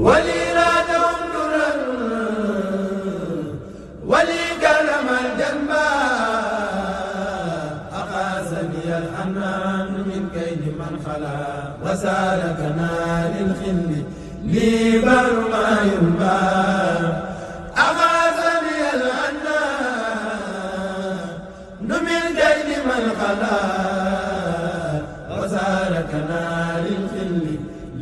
ولي رادهم درا ولي كرم الجنبا أقاسني الحنان من كيد من خلا وسالكنا للخل لي بر ما ينبا أقاسني الحنان من كيد من خلا وسالكنا للخل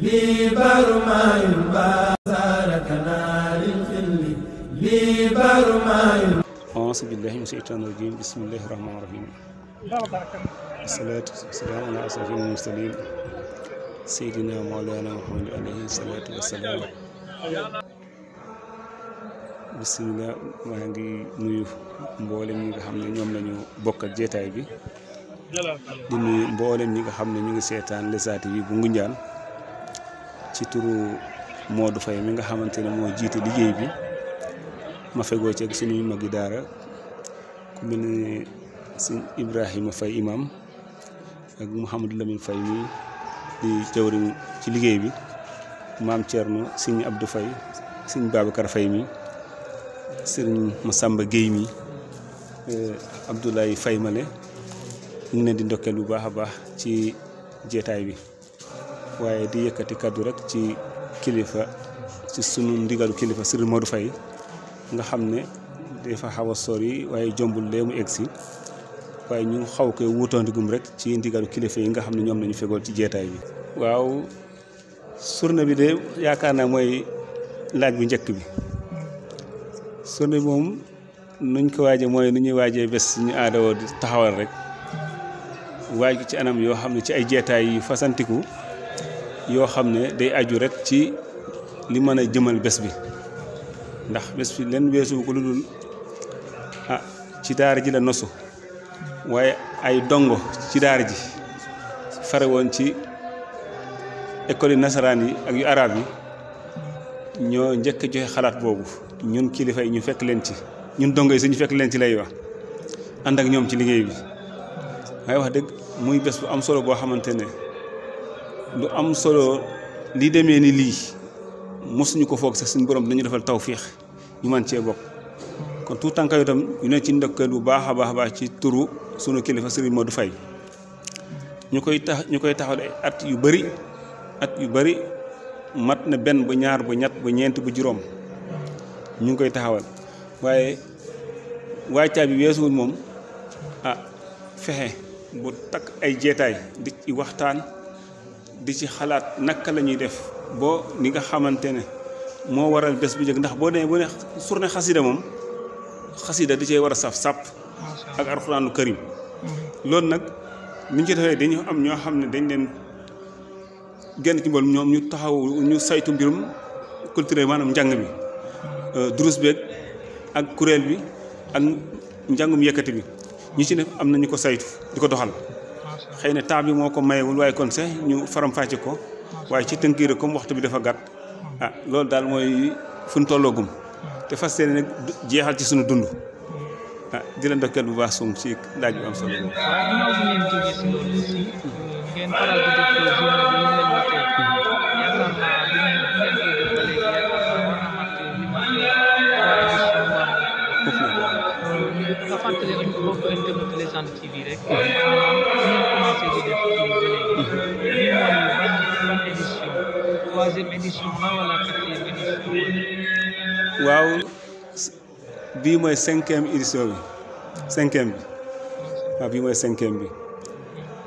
لي بر ما ينبا سالكنا للخل لي بر ما ينبا أعوذ بالله من الشيطان الرجيم بسم الله الرحمن الرحيم الصلاة والسلام على أشرف المرسلين سيدنا مولانا محمد عليه الصلاة والسلام bismillah maa ngi nuyu mboolem ñi nga xam ne ñoom lañu bokk ak jeetaay bi di nuyu mboolem ñi nga xam ne ñu ngi seetaan Lecaa TV bu Ngoundiane ci turu Modou Faye mi nga xamante ne moo jiite liggéey bi ma fegoo ci ak suñuy magi daara ku mel ne sëñ Ibrahima Faye imam ak Mouhamadou Lamine Faye mi di jawriñ ci liggéey bi maam Thierno sëñ Abdou Faye sëñ Babacar Faye mi sëñ Massamba Guèye mi Abdoulaye Faye Male ñu ngi leen di ndokkeel bu baax a baax ci jeetaay bi waaye di yëkkati kaddu rek ci kilifa ci sunu ndigalu kilifa Serigne Modou Faye nga xam ne dafa xaw a sori waaye jombul lee mu egg si waaye ñu xaw koy wuutandigum rek ci ndigalu kilifa yi nga xam ne ñoom lañu fegool ci jeetaay bi. waaw surne bi de yaakaar naa mooy laaj bu njëkk bi surne moom nuñ ko waajee mooy nu ñuy waajee bés ñu aadawoo di taxawal rek waaj ko ci anam yoo xam ne ci ay jeetaay yu fasantiku yoo xam ne day aju rek ci li mën a jëmal bés bi ndax bés bi leen weesu ko lu dul ci daara ji la nosu waaye ay dongo ci daara ji fare woon ci école yi nasaraan yi ak yu arab yi ñoo njëkk a joxe xalaat boobu ñun kilifa yi ñu fekk leen ci ñun dongo yi suñu fekk leen ci lay wax ànd ak ñoom ci liggéey bi waaye wax dëgg muy bés bu am solo boo xamante ne lu am solo li demee ni lii mosuñu ko foog sax suñu borom dañu defal tawfiix ñu man cee bokk kon tout tànk yu tam ñu ne ci ndokkeel bu baax a baax ci turu sunu kilifa Serigne Modou Faye ñu koy taxawal ay at yu bëri mat na benn ba ñaar ba ñett ba ñeent ba juróom ñu ngi koy taxawal waaye waajtaay bi weesuwul moom fexe bu takk ay jeetaay di ci waxtaan di ci xalaat naka la ñuy def boo ni nga xamante ne moo waral bés bu njëkk ndax boo demee bu ne surne xasida moom xasida di cee war a sàpp ak alxuraanu karim loolu nag ni ñu ci defee dañu am ñoo xam ne dañ leen genn ci mbool ñoom ñu taxaw ñu saytu mbirum culturel maanaam njàng mi durus beeg ak kuréel bi ak njàngum yëkkati bi ñu ci def am na ñu ko saytu di ko doxal xëy na temps bi moo ko mayewul waaye kon sax ñu faram-fàcce ko waaye ci tënkiir comme waxtu bi dafa gàtt loolu daal mooy fu ñu tolloogum te fas yéene nag jeexal ci suñu dund di la ndokkeel bu baax sum ci laaj bu am solo boobu. waaw ginnaaw bi ngeen jógee si loolu aussi ngeen faral di def journée bi ñu leen wootee yaakaar naa bi ngeen koy def ba léegi yaakaar naa war na mat li ma nga fàttali ñu ko bokk internet Lecaa TV rek maanaam ngeen commencé di def kii ba léegi lii mooy ban édition troisième édition la wala quatrième édition. waaw bii mooy cinquième édition bi waaw bii mooy cinquième bi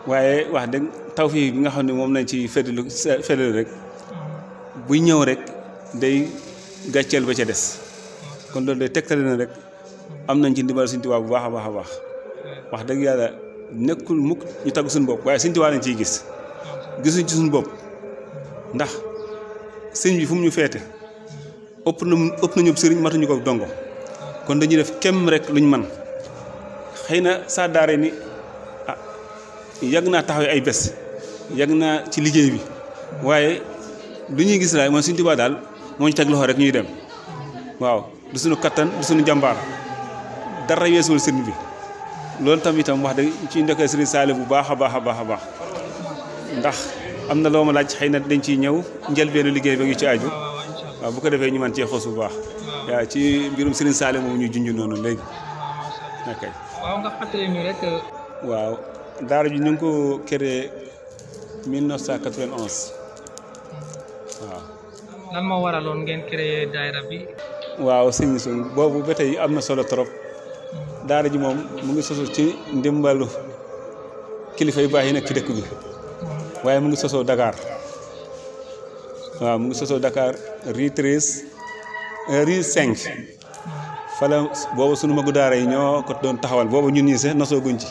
waaye wax dëgg tawfeex bi nga xam ne moom lañ ci fedelu rek buy ñëw rek day gàcceel ba ca des kon loolu day tegtale na rek am nañ ci ndimbal Sëñ Tuubaa bu baax a baax wax dëgg yàlla nekkul mukk ñu tagg suñu bopp waaye Sëñ Tuubaa lañ ciy gisuñ ci suñu bopp ndax sëñ bi fu mu ñu feete ëpp na ñëpp sëriñ matuñu ko dongo kon dañuy def kem rek luñ man xëy na saa daare ni yàgg naa taxawee ay bés yàgg naa ci liggéey bi waaye lu ñuy gis laay mooy Sëñ Tuubaa daal moo ñu teg loxo rek ñuy dem waaw du suñu kattan du suñu jàmbaar dara weesuwul sëriñ bi loolu tam itam wax dëgg ci ndokkee sëriñ Saaliw bu baax a baax ndax am na loo ma laaj xëy na dañ ciy ñëw njëlbeenu liggéey ba ngi ci aju waaw bu ko defee ñu mën cee xos bu baax. waaw ci mbirum Serigne Saliou moom ñu junj noonu léegi. ok waaw nga fàttali ñu rek. waaw daara ji ñu ngi ko créé 1991 waaw. lan moo waraloon ngeen créé daayira bi. waaw sëñ Sow boobu ba tey am na solo trop daara ji moom mu ngi sosu ci ndimbalu kilifa yu baax yi nekk ci dëkk bi waaye mu ngi sosoo Dakar waaw mu ngi sosoo Dakar rue 13 rue 5 fala boobu sunu magu daara yi ñoo ko doon taxawal boobu ñun ñii sax nosoo guñ ci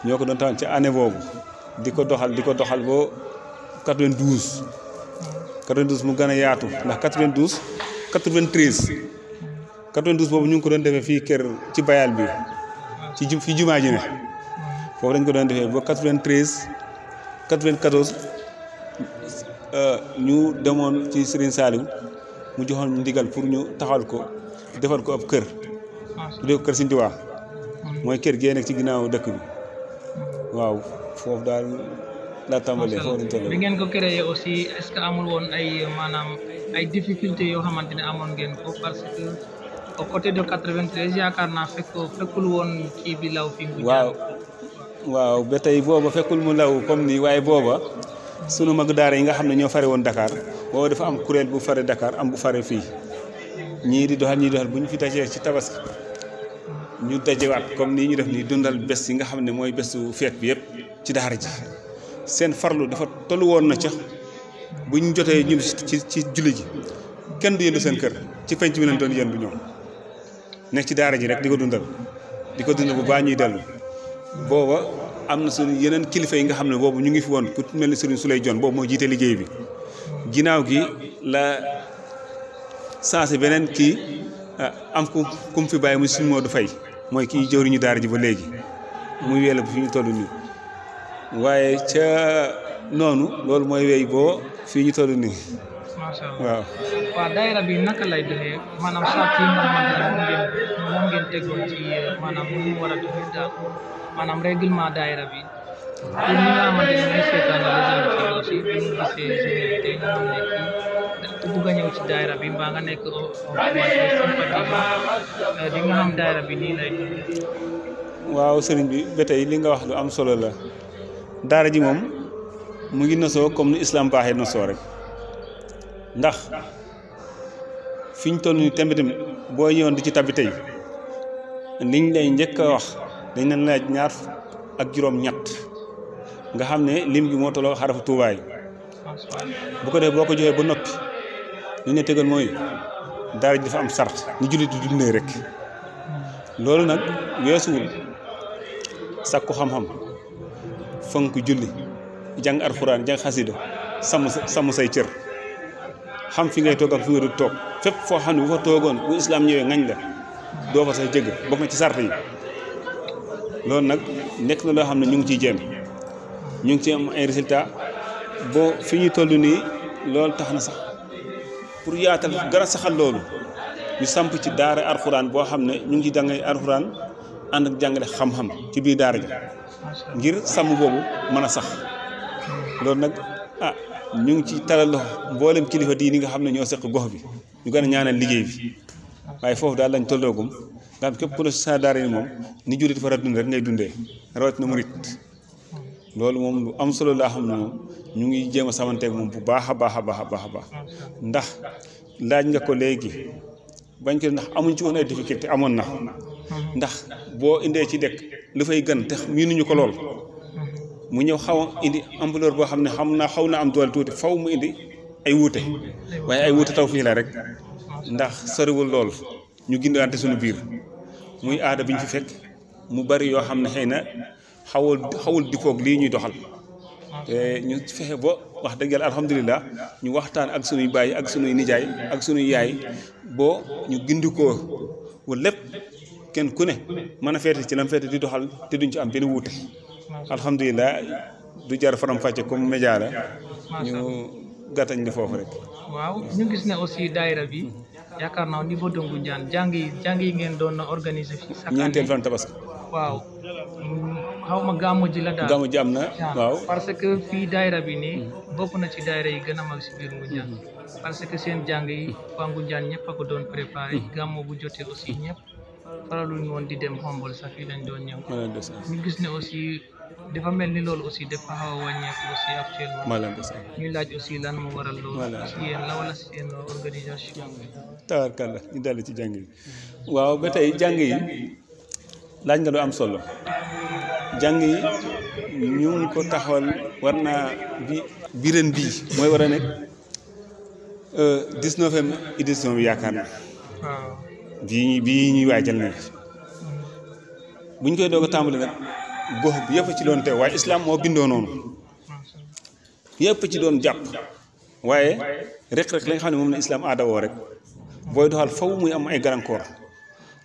ñoo ko doon taxawal ci année boobu di ko doxal ba 92 mu gën a yaatu ndax 93 boobu ñu ngi ko doon defee fii kër ci bayal bi ci fi jumaa ji ne foofu dañ ko doon defee ba 94 ñu demoon ci Serigne Saliou mu joxoon ñu ndigal pour ñu taxawal ko defal ko ab kër tuddee ko kër Serigne Touba mooy kër gee nekk ci ginnaaw dëkk bi waaw foofu daal laa tàmbalee foofu lañ toll. bi ngeen ko créé aussi est-ce que amul woon ay maanaam ay difficultés yoo xamante ne amoon ngeen ko parce que au côté de 93 yaakaar naa fekkul woon kii bi law fi. waaw ba tey booba fekkul mu law comme nii waaye booba sunu mag daara yi nga xam ne ñoo fare woon Dakar booba dafa am kuréel bu fare Dakar am bu fare fii ñii di doxal bu ñu fi dajee ci tabaski ñu dajewaat comme nii ñu def nii dundal bés yi nga xam ne mooy bésu feet bi yëpp ci daara ji seen farlu dafa tollu woon na ca bu ñu jotee ñun ci julli ji kenn du yëndu seen kër ci penc mi leen doon yëndu ñoom nekk ci daara ji rek di ko dundal bu baax ñuy dellu booba am na suñu yeneen kilifa yi nga xam ne boobu ñu ngi fi woon ku mel ni Serigne Souley Dione boobu moo jiite liggéey bi ginnaaw gi la sensé beneen kii am ku mu fi bàyyi muy suñu Modou Faye mooy kii jëwriñu daara ji ba léegi muy weela bu fi ñu toll nii waaye ca noonu loolu mooy wéy boo fii ñu toll nii. macha allah waaw daayira bi naka lay doxee maanaam saa yi nga xamante ne moom ngeen tegoon ci maanaam nu mu war a doxee daal maanaam règlement daayira bi pour ñi nga xamante ne ñooy seetaan aussi bu ñu gisee journée tey nga xam ne kii bugg a ñëw ci daayira bi mbaa nga nekk sympathisant di nga xam daayira bi nii lay doxee. waaw sëriñ bi ba tey li nga wax lu am solo la daara ji moom mu ngi nosoo comme ni islam baaxee nosoo rek ndax fi ñu toll nii tamit boo ñëwoon di ci tabbi tey liñ lay njëkk a wax dañ leen laaj ñaar ak juróom-ñett nga xam ne lim gi moo tolloo xarafu tuubaay bu ko def boo ko joxee ba noppi li ñu tegal mooy daara ji dafa am sart ñu jullit di dundee rek loolu nag weesuwul sakku xam-xam fonk julli jàng alxuraan jàng xasida sàmm say cër xam fi ngay toog ak fi nga du toog fépp foo xam ne bu fa toogoon bu islam ñëwee ngañ la doo fa sax jëgg bokk na ci sart yi loolu nag nekk na loo xam ne ñu ngi ciy jéem ñu ngi ci am ay résultat boo fi ñu toll nii loolu tax na sax pour yaatal gën a saxal loolu ñu samp ci daara alxuraan boo xam ne ñu ngi ci jàngale alxuraan ànd ak jàngale xam-xam ci biir daara ji ngir sàmm boobu mën a sax loolu nag ñu ngi ci talal loxo mboolem kilifa diini nga xam ne ñoo seq gox bi ñu gën a ñaanal liggéey bi waaye foofu daal lañ tolloogum nga xam képp ku ne sa daara yi moom ni jullit fa dund rek ngay dundee rawat na murit loolu moom lu am solo laa xam ne moom ñu ngi jéem a samanteeg moom bu baax a baax a baax a baax a baax ndax laaj nga ko léegi bañ ko ndax amuñ ci woon ay difficulté amoon na ndax boo indee ci dëkk lu fay gën te miinuñu ko lool mu ñëw xaw a indi ampleur boo xam ne xaw na am doole tuuti faw mu indi ay wuute waaye ay wuute taw fii la rek ndax soriwul lool ñu gindante suñu biir muy aada bi ñu fi fekk mu bari yoo xam ne xëy na xawul dippoog lii ñuy doxal te ñu fexe ba wax dëgg yàlla alhamdulilah ñu waxtaan ak sunuy baay ak sunuy nijaay ak sunuy yaay boo ñu gindikoo wa lépp kenn ku ne mën a feete ci lam feete di doxal te duñ ci am benn wuute alhamdulilah du jar faram fàcce comme média la ñu gàttañ li foofu rek. waaw ñu gis ne aussi daayira bi yaakaar naa niveau de Ngoundiane jàng yi ngeen doon organiser fii. ñeenteel fan tabaski. waaw xaw ma gàmmu ji la daal gàmmu ji am na waaw parce que fii daayira bi nii bokk na ci daayira yi gën a mag si biir Ngoundiane parce que seen jàng yi waa Ngoundiane ñëpp a ko doon préparé gàmmu bu jotee aussi ñëpp faraluñu woon di dem xombol sax fii lañ doon ñëw ñu gis ne aussi dafa mel ni loolu aussi dafa xaw a wàññeeku aussi actuellement ñu laaj aussi lan moo waral loolu ci yéen la wala si seen organisation tabarkalla ñu daldi ci jàng yi waaw ba tey jàng yi laaj nga lu am solo jàng yi ñu ngi ko taxawal war naa bi ren bii mooy war a nekk 19e édition bi yaakaar na bii ñuy waajal na bu ñu koy doog a tàmbali nag gox bi yëpp ci doon teew waaye islam moo bindoo noonu yëpp ci doon jàpp waaye rek la nga xam ne moom la islam aada woo rek booy doxal faw muy am ay gàllankoor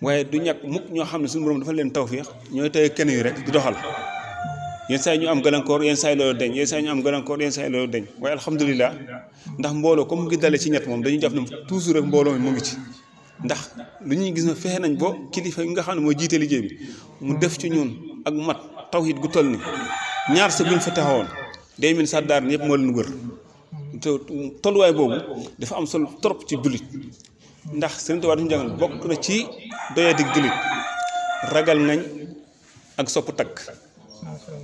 waaye du ñàkk mukk ñoo xam ne suñu borom dafa leen tawfiix ñooy tey kenn yu rek di doxal yenn saa yi ñu am gàllankoor yenn saa yi loolu deñ yenn saa yi ñu am gàllankoor yenn saa yi loolu deñ waaye alhamdulilah ndax mbooloo comme mu ngi dale ci ñett moom dañuy jàpp ne toujours rek mbooloo mi mu ngi ci ndax lu ñuy gis na fexe nañ bo kilifa yi nga xam ne moo jiite liggéey bi mu def ci ñun ak mat tawhid gu toll ni ñaar sa buñ fa taxawoon day mel sax daar ñëpp moo leen wër te tolluwaay boobu dafa am solo trop ci jullit ndax Sëriñ Tuubaa dañu jàngal bokk na ci doyadig jullit ragal ngañ ak sopp takk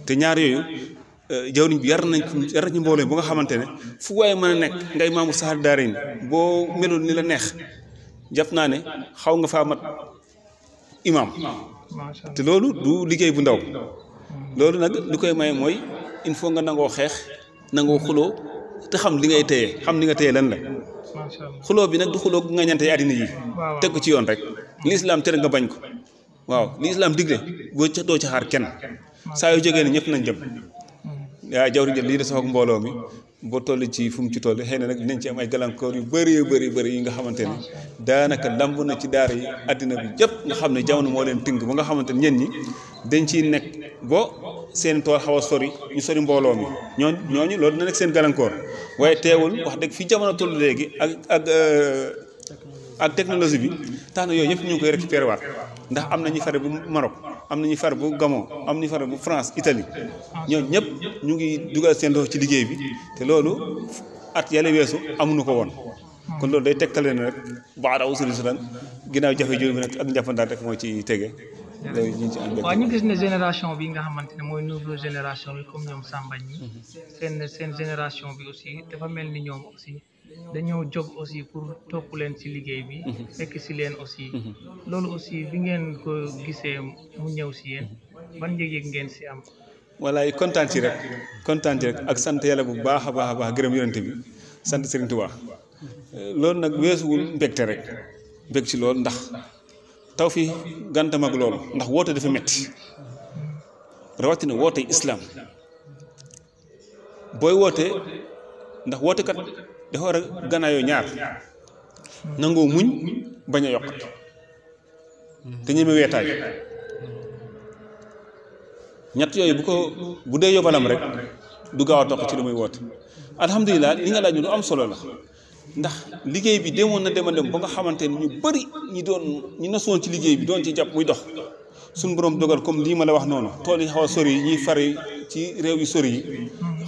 te ñaar yooyu jawriñ bi yar nañ ci mbooloo bu nga xamante ne fu waaye mën a nekk ngay maamu saxaar daara yi boo meloon ni la neex jàpp naa ne xaw nga faa mat imaam te loolu du liggéey bu ndaw loolu nag li koy may mooy il faut nga nangoo xeex nangoo xuloo te xam li ngay téye xam li nga téye lan la xuloo bi nag du xuloo nga ñante àddina yi teg ko ci yoon rek li islam tere nga bañ ko waaw li islam digle boo ca doo ca xaar kenn saa yu jógee ne ñëpp nañ dem yaa jawri jël lii de sax ak mbooloo mi boo toll ci fu mu ci toll xëy na nag dinañ ci am ay gàllankoor yu bëri yi nga xamante ne daanaka lamb na ci daara yi àddina bi yëpp nga xam ne jamono moo leen tënk ba nga xamante ne ñenn ñi dañ ciy nekk bo seen tool xaw a sori ñu sori mbooloo mi ñooñu loolu dina nekk seen gàllankoor waaye teewul wax dëgg fi jamono toll léegi ak technologie bi tax na yooyu yëpp ñu ngi koy récupéré waat ndax am na ñu fare bu Maroc am na ñu fare bu Gabon am ñu fare bu France Italie ñooñu ñëpp ñu ngi dugal seen loxo ci liggéey bi te loolu at yàlla weesu amuñu ko woon kon loolu day tegtale ne rek baada usri yusran ginnaaw jafe jooju bi nag ak njàppandaal rek moo ci tege. waaw ñu gis ne génération bi nga xamante ne mooy nouvelle génération bi comme ñoom Samba ñi seen génération bi aussi dafa mel ni ñoom aussi dañoo jóg aussi pour topp leen ci liggéey bi fekk ci leen aussi loolu aussi bi ngeen ko gisee mu ñëw ci yéen ban yëg-yëg ngeen ci am walaay kontaan ci rek ak sant yàlla bu baax a baax gërëm yonente bi sant Serigne Touba loolu nag weesuwul mbégte rek mbég ci loolu ndax taw fi gàntam ak loolu ndax woote dafa metti rawatina woote islam booy woote ndax woote kat dafa war a gànnaayoo ñaar nangoo muñ bañ a yokk te ñeme weetaay ñett yooyu bu dee yóbbalam rek du gaaw a toq ci lu muy woote alhamdulilah li nga laaj ñu lu am solo la ndax liggéey bi demoon na dem ba nga xamante ni ñu bëri ñi nasoon ci liggéey bi doon ci jàpp muy dox suñu borom dogal comme lii ma la wax noonu tool yi xaw a sori yi ñuy fare ci réew yu sori yi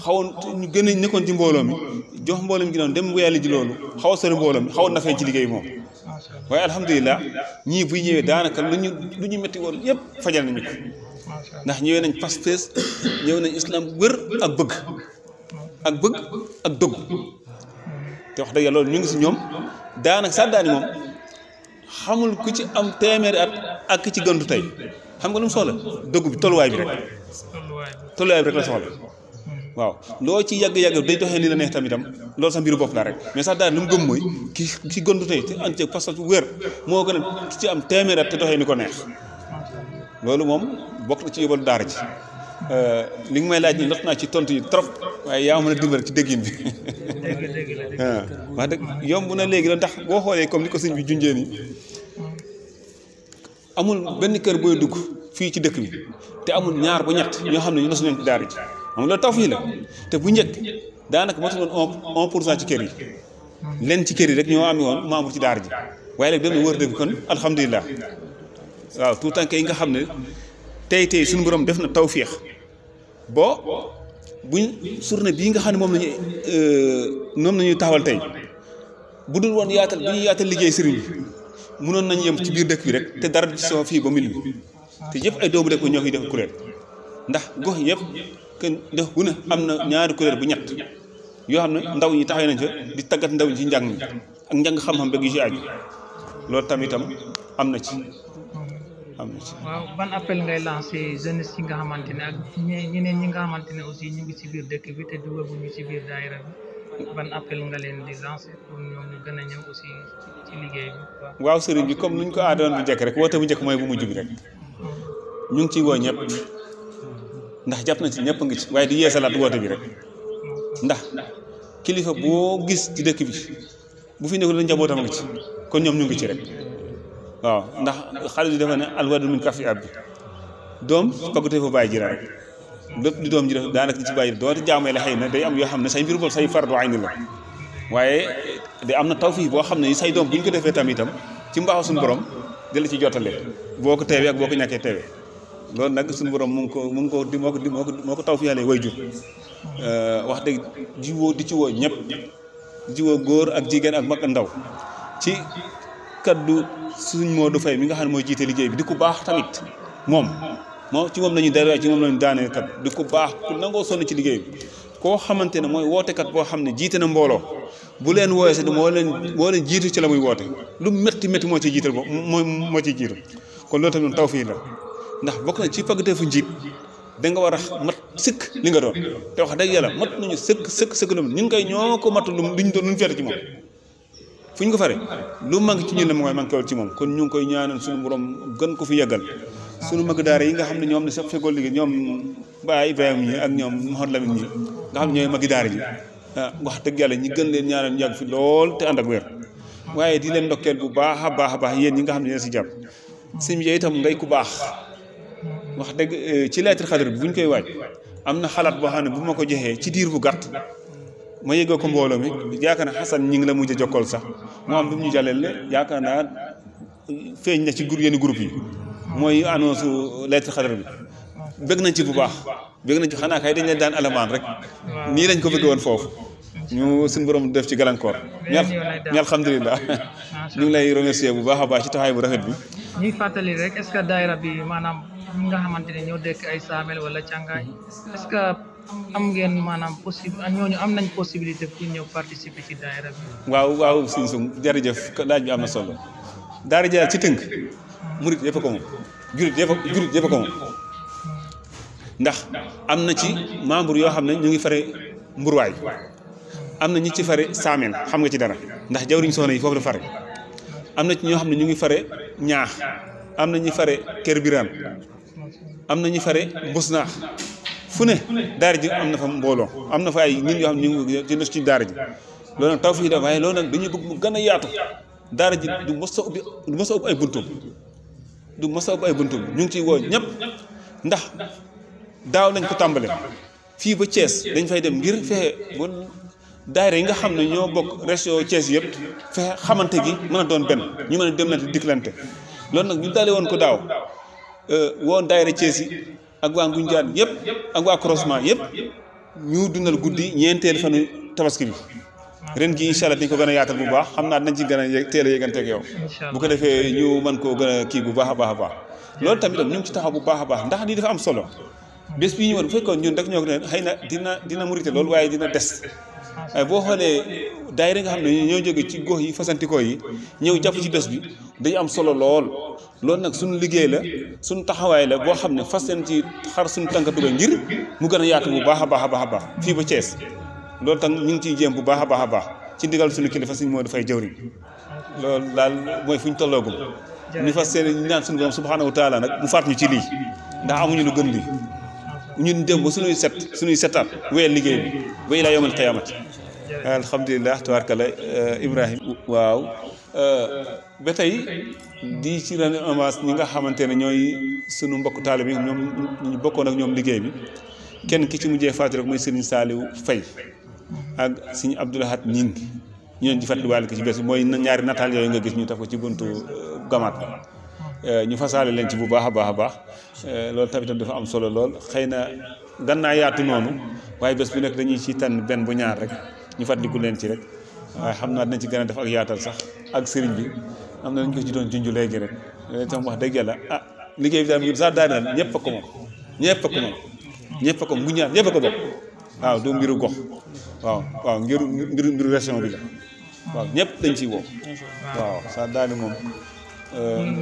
xawoon ñu gën a nekkoon ci mbooloo mi jox mbooloo mi gi noonu dem bu yàlla ji loolu xaw a sori mbooloo mi xawoon na feeñ ci liggéey moom waaye alhamdulilah ñii buy ñëwee daanaka lu ñu métti woon yëpp fajal nañu ko ndax ñëwee nañ pas-pas ñëw nañ islam wër ak bëgg ak dëgg te wax dëgg yàlla loolu ñu ngi si ñoom daanaka sàddaani moom xamul ku ci am téeméeri at ak ki ci gëntu tey xam nga lu mu soxla dëgg bi tolluwaay bi rek la soxla waaw loo ci yàgg-yàgg day doxee ni la neex tamitam loolu sax mbiru bopp la rek mais sax daal li mu gëm mooy ki gëntu tey te ante parce que wér moo gën a ki ci am téeméeri at te doxee ni ko neex loolu moom bokk na ci yóbbalu daara ji li nga may laaj ni lot naa ci tontu yi trop waaye yaa mën a dimbal ci déggin bi wax dëgg yomb na léegi la ndax boo xoolee comme ni ko sëñ bi junjee nii amul benn kër booy dugg fii ci dëkk bi te amul ñaar ba ñett ñoo xam ne ñu nasu leen ci daara ji xam nga loolu taw fii la te bu njëkk daanaka matu woon 1% ci kër yi leen ci kër yi rek ñoo amee woon membre ci daara ji waaye léegi dem na wër dëgg kon alhamdulilah waaw tout temps yi nga xam ne tey suñu borom def na tawféex boo buñ journée bii nga xam ne moom lañuy taxawal tey bu dul woon yaatal bi ñuy yaatal liggéey sëriñ bi mënoon nañu yem ci biir dëkk bi rek te dara di soo fii ba mil bi te yëpp ay doomu dëkk ñoo fiy def kuréel ndax gox yëpp kenn def wu ne am na ñaari kuréel bu ñett yoo xam ne ndaw ñi taxaw nañ fa di tàggat ndaw ñi ci njàng mi ak njàng xam-xam beeg yu ci aju loolu tamitam am na ci. waaw ban appel ngay lancé jeunesse yi nga xamante ne ak ñeneen ñi nga xamante ne aussi ñu ngi ci biir dëkk bi te dugaguñu ci biir daayira bi ban appel nga leen di lancé pour ñoom ñu gën a ñëw aussi ci liggéey bi. waaw sëriñ bi comme nuñ ko aadoon bu njëkk rek woote bu njëkk mooy bu mujj bi rek ñu ngi ciy woo ñëpp ndax jàpp na ci ñëpp a ngi ci waaye di yeesalaat woote bi rek ndax kilifa boo gis ci dëkk bi bu fi nekkul la njabootam a ngi ci kon ñoom ñu ngi ci rek. waaw ndax xale yi dafa ne alwadu min kafi ab bi doom pagute fa bàyyi ji la rek lépp di doom ji def daanaka ci bàyyi doonte jaamay la xëy na day am yoo xam ne say mbir boobu say fardu ayni la waaye day am na tawfiix boo xam ne say doom bu ñu ko defee tam itam ci mbaaxu suñu borom di la ci jottale boo ko teewee ak boo ko ñàkkee teewee loolu nag suñu borom mu ngi ko moo ko tawfiixalee way jur wax dëgg jiwoo di ci woo ñëpp jiwoo góor ak jigéen ak mag ak ndaw ci kaddu suñ Modou Faye mi nga xam ne mooy jiite liggéey bi di ku baax tamit moom ci moom lañuy dara ci moom lañu daanee kat di ku baax ku nangoo sonn ci liggéey bi koo xamante ne mooy wootekat boo xam ne jiite na mbooloo bu leen wooyee si moo leen jiitu ci la muy woote lu métti moo ci jiital moo ciy jiitu kon loolu tamit tawfiix la ndax bokk na ci paggatee fu njiit da nga war a mat sëkk li nga doon te wax dëgg yàlla mat nañu sëkk lu ñun koy ñoo ko matul luñ doon luñ fete ci moom fu ñu ko fare lu manqué ci ñun la mooy manqué wul ci moom kon ñu ngi koy ñaanal suñu borom gën ko fi yeggal suñu mag daara yi nga xam ne ñoom ne sax fekkoo liggéey ñoom Baye Ibrahima ñi ak ñoom Mouhamed Lamine ñi nga xam ne ñooy magi daara ji wax dëgg yàlla ñi gën leen ñaanal ñu yàgg fi lool te ànd ak wér waaye di leen ndokkeel bu baax a baax yéen ñi nga xam ne yéen si jàpp sëñ bi itam ngay ku baax wax dëgg ci lettre xadar bi bu ñu koy waaj am na xalaat boo xam ne bu ma ko joxee ci diir bu gàtt ma yëgoo ko mbooloo mi yaakaar naa Xasan ñi ngi la mujj a jokkool sax moo am lu mu ñu jàllale ne yaakaar naa feeñ na ci yenn groupe yi mooy annonce lettre xadar bi bëgg nañ ci bu baax bëgg nañ ci xanaa kay dañ leen daan alamaan rek nii lañ ko bëgg woon foofu ñu suñu borom def ci gàllankoor ñu alhamdulilah ñu ngi lay remercier bu baax a baax ci taxawaay bu rafet bi ñuy fàttali rek est-ce que daayira bi maanaam ñi nga xamante ne ñoo dëkk ay Saamel wala Càngaay est-ce que am ngeen maanaam ñooñu am nañ possibilité pour ñëw participer ci daayira bi. waaw Sëñ Sum jërëjëf laaj bi am na solo daara ji ci tënk murit yëpp ko moom jurit yëpp ko moom ndax am na ci membre yoo xam ne ñu ngi fare Mburwaay am na ñi ci fare Saameen xam nga ci dara ndax jawriñ soxna yi foofu la fare am na ci ñoo xam ne ñu ngi fare Ñaax am na ñi fare Kër Biraan am na ñi fare Mbusnaax fu ne daara ji am na fa mbooloo am na fa ay nit yoo xam ne ñu ngi ci daara ji loolu nag taw fii da waaye loolu nag dañuy bëgg mu gën a yaatu daara ji du mos a ubbi ay buntum ñu ngi ciy woo ñëpp ndax daaw lañ ko tàmbale fii ba Thiès dañ fay dem ngir fexe ba daayira yi nga xam ne ñoo bokk région Thiès yëpp fexe xamante gi mën a doon benn ñu mën a demlante diklante loolu nag ñu dalee woon ko daaw woon daayira Thiès yi ak waa Ngunjaan yëpp ak waa croisement yëpp ñu dundal guddi ñeenteel fanu tabaski bi ren gi incha allah dañ ko gën a yaatal bu baax xam naa dañ ci gën a teel a yëganteeg yow bu ko defee ñu mën koo gën a kii bu baax a baax loolu tamit ñu ngi ci taxaw bu baax a baax ndax lii dafa am solo bés bii ñu war bu fekkoon ñun rek ñoo ko ne xëy na dina murite loolu waaye dina des waaye boo xoolee daayira nga xam ne ñoo jóge ci gox yi fasantikoo yi ñëw jàpp ci bés bi day am solo loolu nag suñu liggéey la suñu taxawaay la boo xam ne fas yéene ci xar suñu tànka dugal ngir mu gën a yaatu bu baax a baax fii ba Thiès loolu tam ñu ngi ciy jéem bu baax a baax ci ndigal suñu kilifa suñu moo dafay jëwriñ loolu daal mooy fu ñu tolloogum ñu fas yéene ñu ñaan suñu borom subhanahu wa taala nag mu faat ñu ci lii ndax amuñu lu gën lii ñun dem ba suñuy setaat wéyal liggéey bi ba ilaa yawmal qiyaamati alhamdulilah tabaarkalla Ibrahima waaw ba tey di ci ren hommage ñi nga xamante ne ñooy sunu mbokk taalibe yi ñoom ñu bokkoon ak ñoom liggéey bi kenn ki ci mujjee faatu rek mooy Serigne Saliou Faye ak Serigne Abdoulahat Ñing ñu leen di fàttaliwaale ko ci bés bi mooy ñaari nataal yooyu nga gis ñu taf ko ci buntu gamaat ñu fasaale leen ci bu baax a baax a baax loolu tamit dafa am solo lool xëy na gannaa yaatu noonu waaye bés bu nekk dañuy ci tànn benn bu ñaar rek ñu fàttaliku leen ci rek waaye xam naa dinañ ci gën a def ak yaatal sax ak sëriñ bi am na ñu ko ci doon junj léegi rek tam wax dëgg yàlla liggéey bi daal ngir sax daal ñëpp a ko moom ñëpp a ko moom ñëpp a ko mu ñaar ñëpp a ko bokk waaw du mbiru gox waaw mbiru région bi la waaw ñëpp dañ ciy woo waaw sax daal moom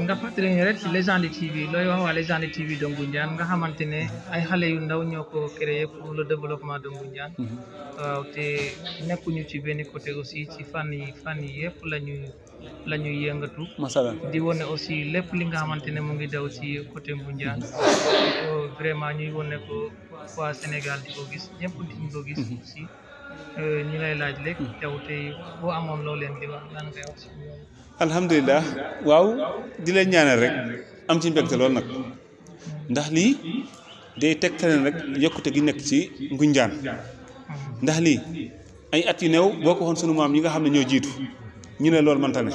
nga fàttali ñu rek ci Légende TV looy wax waa Légende TV de Ngoundiane nga xamante ne ay xale yu ndaw ñoo ko créé pour le développement de Ngoundiane waaw te nekkuñu ci benn côté aussi ci fànn yi yëpp la ñuy yëngatu di wone aussi lépp li nga xamante ne mu ngi daw ci côté Ngoundiane vraiment ñuy wone ko waa Sénégal di ko gis ñëpp di ko gis aussi ñi lay laaj léegi tew tey boo amoon loo leen di wax lan ngay wax si ñoom. alhamdulilah waaw di leen ñaanal rek am ci mbégte lool nag ndax lii day tegtale rek yokkute gi nekk ci Ngoundiane ndax lii ay at yu néew boo ko waxoon sunu maam yi nga xam ne ñoo jiitu ñu ne loolu mënta ne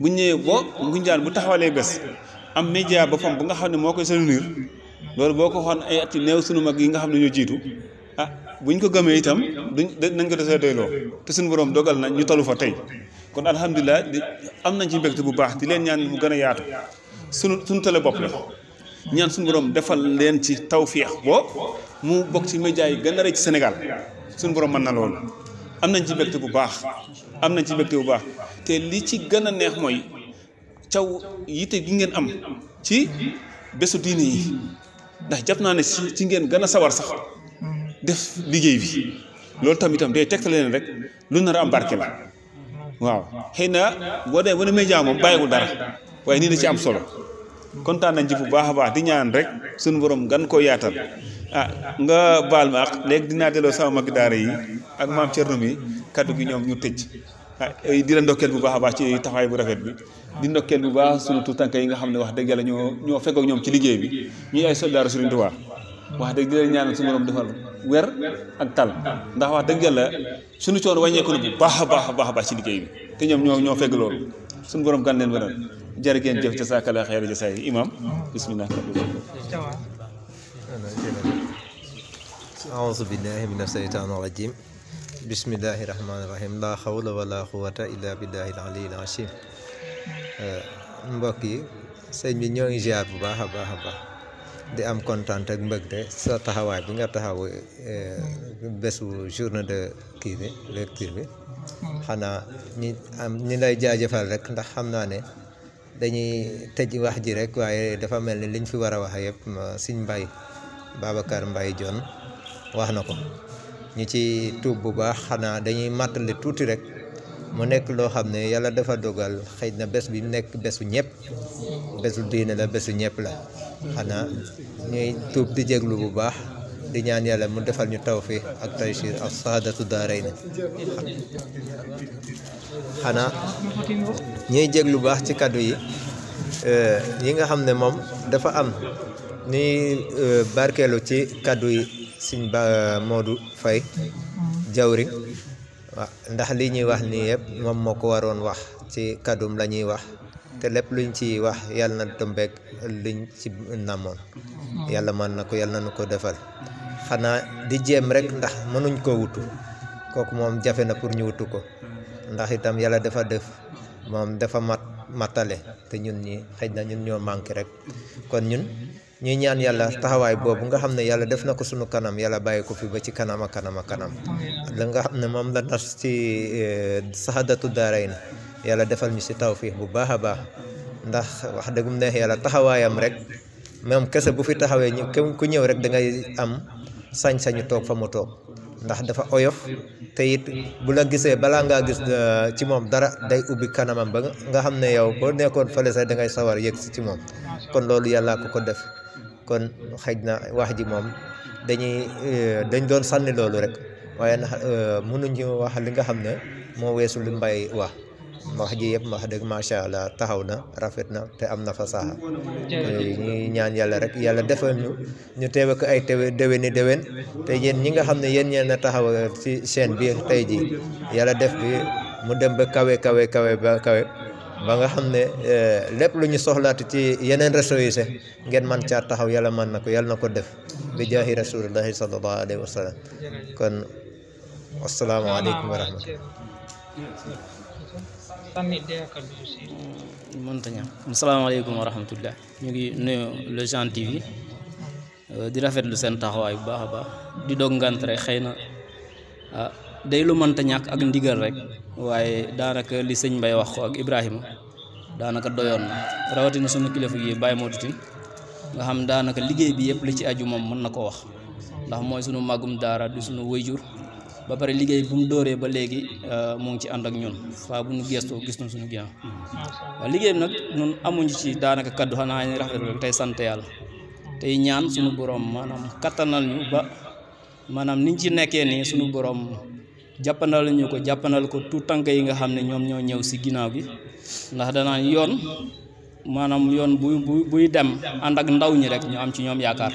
bu ñëwee boo Ngoundiane bu taxawalee bés am média boppam bu nga xam ne moo koy soutenir loolu boo ko waxoon ay at yu néew sunu mag yi nga xam ne ñoo jiitu buñ ko gëmee itam nañ ko desee doyloo te suñu borom dogal na ñu talu fa tey kon alhamdulilah am nañ ci mbégte bu baax di leen ñaan mu gën a yaatu suñu télé bopp la ñaan suñu borom defal leen ci tawféex boo mu bokk ci média yi gën a rëy ci Sénégal suñu borom mën na loolu am nañ ci mbégte bu baax te li ci gën a neex mooy caw yite gi ngeen am ci bésu diine yi ndax jàpp naa ne ci ngeen gën a sawar sax def liggéey bi loolu tam day tegtale leen rek lu nar a am barke la waaw xëy na boo dee wane média moom bàyyiwul dara waaye nii da ci am solo kontaan nañ ci bu baax a baax di ñaan rek suñu borom gan koo yaatal nga baal ma ak léegi dinaa delloo sama mag daara yi ak maam Thierno mi kaddu gi ñoom ñu tëj di la ndokkeel bu baax a baax ci taxawaay bu rafet bi di ndokkeel bu baax sunu tuutànk yi nga xam ne wax dëgg yàlla ñoo fekk ak ñoom ci liggéey bi ñuy ay soldaaru Sëriñ Tuubaa wax dëgg di leen ñaanal suñu borom defal wer ak tal ndax wax dëgg yàlla suñu coono wàññeeku na bu baax a baax ci liggéey bi te ñoom ñoo fekk loolu suñu borom gan leen wéral jërë ngeen jëf jazaakallaahu xayra jazaay imam bismillah aouzu billahi mina shaytaani rajim bismillahi rahmaani rahim laa xawla wala quwwata illa billahi al-aliyyil azim mbokk yi sëñ bi ñoo ngi ziar bu baax a baax di am kontaan ak mbëgte sa taxawaay bi nga taxaw bésu journée de kii bi lecture bi xanaa ñi lay jaajëfal rek ndax xam naa ne dañuy tëj wax ji rek waaye dafa mel ni liñ fi war a wax yëpp Sëñ Mbaye Babacar Mbaye Dione wax na ko ñi ci tuub bu baax xanaa dañuy màttali tuuti rek mu nekk loo xam ne yàlla dafa dogal xëy na bés bi nekk bésu ñëpp bésu diine la bésu ñëpp la xanaa ñuy tuub di jéglu bu baax di ñaan yàlla mu defal ñu tawfiq ak taysir ak saadatu daarayni xanaa ñuy jéglu bu baax ci kaddu yi nga xam ne moom dafa am ni barkeelu ci kaddu yi Sëñ Modou Faye jawriñ waaw ndax li ñuy wax nii yëpp moom moo ko waroon wax ci kaddum la ñuy wax te lépp luñ ci wax yàlla na tombeek liñ ci namoon yàlla mën na ko yàlla na ko defal xanaa di jéem rek ndax mënuñ ko wutu kooku moom jafe na pour ñu wutu ko ndax itam yàlla dafa def moom dafa matale te ñun ñi xëy na ñun ñoo manqué rek kon ñun ñuy ñaan yàlla taxawaay boobu nga xam ne yàlla def na ko sunu kanam yàlla bàyyi ko fi ba ci kanam a kanam la nga xam ne moom la nas ci saxadatu daarayni yàlla defal ñu si tawfiix bu baax a baax ndax wax dëggum neex yàlla taxawaayam rek moom kese bu fi taxawee ñu ku ñëw rek da ngay am sañ-sañu toog fa mu toog ndax dafa oyof te it bu la gisee balaa ngaa gis ci moom dara day ubbi kanamam ba nga xam ne yow boo nekkoon fële sax da ngay sawar yëg si ci moom kon loolu yàllaa ko def kon xëj na wax ji moom dañ doon sànni loolu rek waaye nag mënuñu wax li nga xam ne moo weesu li Mbaye wax ji yëpp wax dëgg macha allah taxaw na rafet na te am na fasaxa ñuy ñaan yàlla rek yàlla defal ñu teewe ko ay déwéni déwén te yéen ñi nga xam ne yéen ñeen a taxaw ci chaîne bi tey ji yàlla def bi mu dem ba kawe ba kawe ba nga xam ne lépp lu ñu soxlaatu ci yeneen réseau yi sax ngeen man caa taxaw yàlla man na ko yàlla na ko def bi jaahi rasulillahi sallallahu alayhi wa sallam kon asalaamaaleykum wa rahmatullah asalaamaaleykum wa rahmatullah ñu ngi nuyu Le Jeune TV di rafetlu seen taxawaay bu baax a baax di dog ngant rek xëy na day lu mënta ñàkk ak ndigal rek waaye daanaka li sëñ Mbaye wax ko ak Ibrahima daanaka doyoon na rawatina sunu kilifa yi Baye Modou Tine nga xam daanaka liggéey bi yëpp li ci aju moom mën na ko wax ndax mooy sunu màggum daara di sunu wayjur ba pare liggéey bu mu dooree ba léegi mu ngi ci ànd ak ñun faa bu ñu gëstoo gis na suñu ginnaaw waaw liggéey bi nag ñun amuñu ci daanaka kaddu xanaa ñu rafetlu tey sant yàlla tey ñaan suñu borom maanaam kattanal ñu ba maanaam niñ ci nekkee nii suñu borom jàppandal ñu ko jàppandal ko tout tànk yi nga xam ne ñoom ñoo ñëw si ginnaaw bi ndax danaa yoon maanaam yoon buy dem ànd ak ndaw ñi rek ñu am ci ñoom yaakaar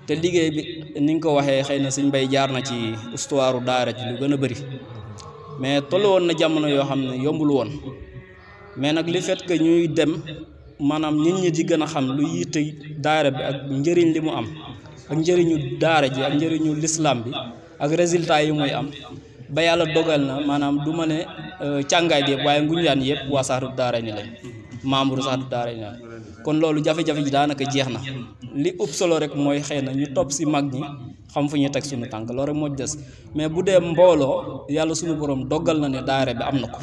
te liggéey bi ni nga ko waxee xëy na Sëñ Mbay jaar na ci histoire daara ci lu gën a bëri mais tollu woon na jamono yoo xam ne yombul woon mais nag li fait que ñuy dem maanaam nit ñi di gën a xam lu yitte daara bi ak njëriñ li mu am ak njëriñu daara ji ak njëriñu lislaam bi ak résultat yi muy am ba yàlla dogal na maanaam du ma ne càngaay bi yëpp waaye Ngoundiane yëpp waa Saxaadatu Daarayni lañ membre Saxaadatu Daarayni lañ kon loolu jafe-jafe ji daanaka jeex na li ëpp solo rek mooy xëy na ñu topp si mag ñi xam fu ñuy teg suñu tànk loolu rek moo des mais bu dee mbooloo yàlla suñu borom dogal na ne daara bi am na ko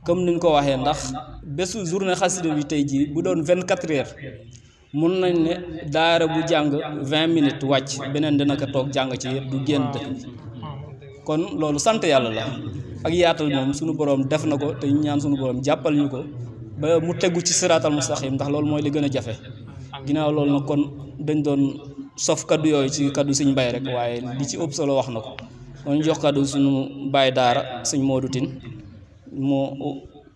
comme ni ñu ko waxee ndax bésu journée xasida bi tey jii bu doon 24 heures mun nañ ne daara bu jàng 20 minutes wàcc beneen dina ko toog jàng ci yëpp du génn dëkk bi kon loolu sant yàlla la ak yaatal moom suñu borom def na ko te ñaan suñu borom jàppal ñu ko ba mu tegu ci siraatal mustaqim ndax loolu mooy li gën a jafe ginnaaw loolu nag kon dañ doon sof kaddu yooyu ci kaddu Sëñ Mbay rek waaye li ci ëpp solo wax na ko doon jox kaddu suñu baay daara Sëñ Modou Tine moo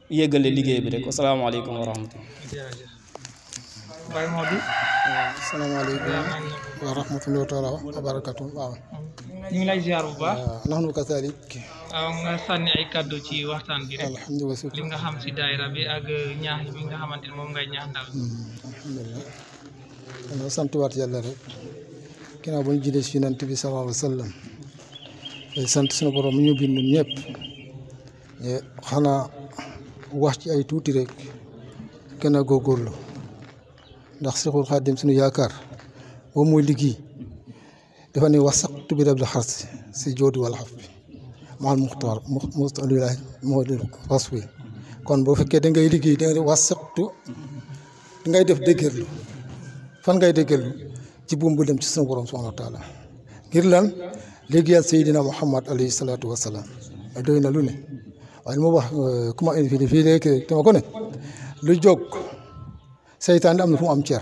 yéggale liggéey bi rek asalaamaaleykum wa rahmatullah Baye Modou asalaamaaleykum wa rahmatullahi taala wa barakatu waaw ñu ngi lay ziar bu baax nahnu kazalik waaw nga sànni ay kaddu ci waxtaan bi rek alhamdulilah li nga xam si daayira bi ak ñaax bi nga xamante ne moom ngay ñaax ndaw alhamdulilah sant waat yàlla rek ginnaaw ba ñu jëlee si Yonent bi sallallahu alayhi wa sallam sant sunu borom ñu bind ñëpp xanaa wax ci ay tuuti rek gën a góorgóorlu ndax Seexul Xaadim suñu yaakaar boobu mooy liggéey dafa ne wasaqtu bi rabbil xars si joodi wala xaf bi maal muxtaar muxtaar moo di fas wi kon boo fekkee da ngay liggéey da ngay wasaqtu da ngay def dëgërlu fan ngay dëgërlu ci buum bu dem ci sunu borom subhanahu wa taala ngir lan liggéeyal Seydina Muhammad alayhi salaatu wa salaam doy na lu ne waaye moo wax comment fii léegi dama ko ne lu jóg saytaan am na fu mu am ceer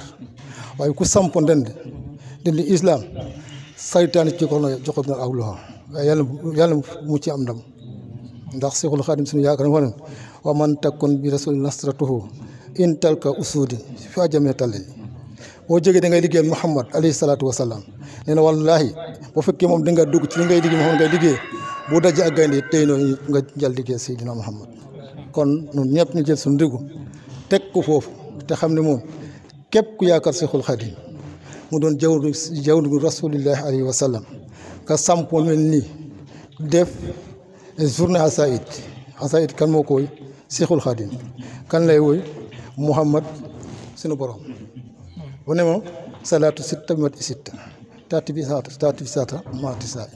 waaye ku sampo ndend islam saytaan ci ko joxob na ak loxo waaye yàlla mu ci am ndam ndax Seexul Xaadim suñu yaakaar moo ne wa man takun bi rasul nasratuhu in talka usudi fi ajame tale boo jógee da ngay liggéeyal Muhammad alayhi salaatu wa salaam nee na wallaahi boo fekkee moom da nga dugg ci li ngay liggéey Muhammad ngay liggéey bu daje ak gaynde tey noonu nga jël liggéey Seydina Muhammad kon ñun ñëpp ñu jël suñu déggu teg ko foofu te xam ne moom képp ku yaakaar Seexul Xaadim mu doon jawru rasulillahi alayhi wa sallam ka sampo mel nii def journée xasaayid kan moo koy Seexul Xaadim kan lay woy Muhammad sunu borom bu ne moom salaatu sitta bi mat sitta taati bi saata maati saa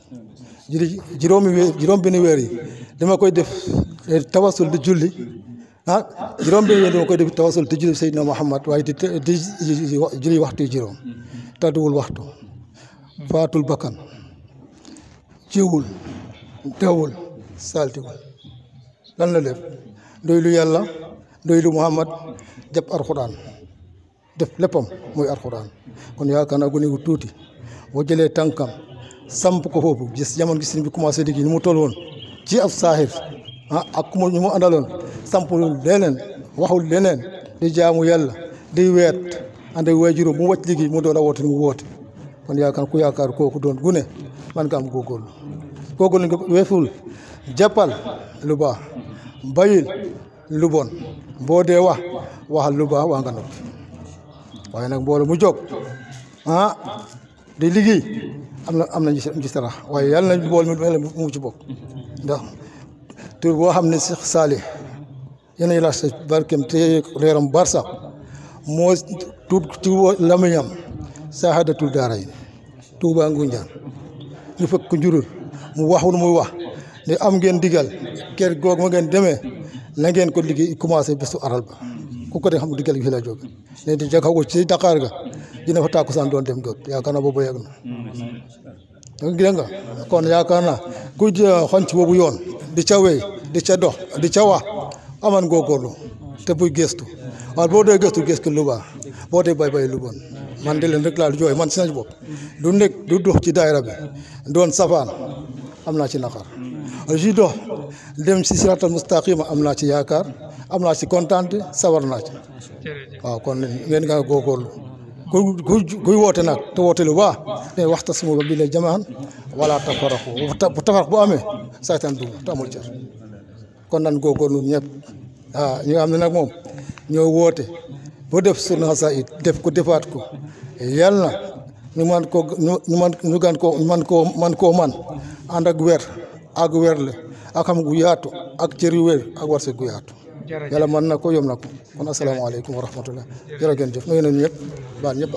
juróom benn weer yi dama koy def tawasul di julli juróom benn weer dama koy def tawasul di julli Seydina Muhammad waaye di julli waxtu yi juróom tàdduwul waxtu faatul bakkan jiwul dewul saltiwul lan la def doy lu yàlla doy lu Muhammad jàpp alxuraan def léppam muy alxuraan kon yaakaar naa gone gu tuuti boo jëlee tànkam samp ko foofu gis jamono gis bi commencé liggéey ni mu toll woon ci ab saaxir ak ku ñu mu àndaloon sampul leneen waxul leneen di jaamu yàlla di weet ànd ak waajuram bu mu wàcc liggéey mu doon a woote ni mu woote kon yaakaar ku yaakaar kooku doon gune man nga am góorgóorlu nga weeful jàppal lu baax bayil lu bon boo dee waxal lu baax waa nga noppi waaye nag mbooloo mu jóg di liggéey am na ci sarax waaye yàlla na mbool mu ci bokk ndax tur boo xam ne Cheikh Salih yéen a la sa barkeem te leeram bar sax moo tuut ci lamiñam saxaadatul daara yi Tuubaa Ngunjaan ñu fekk ko njurul mu waxul muy wax ne am ngeen digal kër googu ma ngeen demee na ngeen ko liggéey commencé bésu aral ba ku ko de xam digal gi fi la jóge ne di jakaw ko ci Dakar ga dina fa tàkkusaan doon dem góor yaakaar naa boobu yegg na dégg nga kon yaakaar naa ku xonc boobu yoon di ca wéy di ca dox di ca wax aman góorgóorlu te buy gëstu waaye boo dee gëstu lu baax boo dee bay lu bon man de leen rek laa jooy man si nañ bopp du nekk du dox ci daayira bi doon safaan am naa ci naqar ju dox dem si siratal mustaqima am naa ci yaakaar am naa ci kontaan sawar naa ci waaw kon ngeen nga góorgóorlu kuy woote nag te woote lu baax te waxtasimu billahi jamii'an wala tafarraqu bu tafarraq bu amee saytaan dugg te amul cër kon nan góorgóorlu ñëpp ñi nga xam ne nag moom ñoo woote ba def surna xasaayid def ko defaat ko yàlla na ñu man ànd ak weer le ak xam gu yaatu ak cër yu wér ak warse gu yaatu yàlla mën na ko yom na ko kon asalaamaaleykum wa rahmatullah jërë ngeen jëf nuyu nañu ñëpp baal ñëpp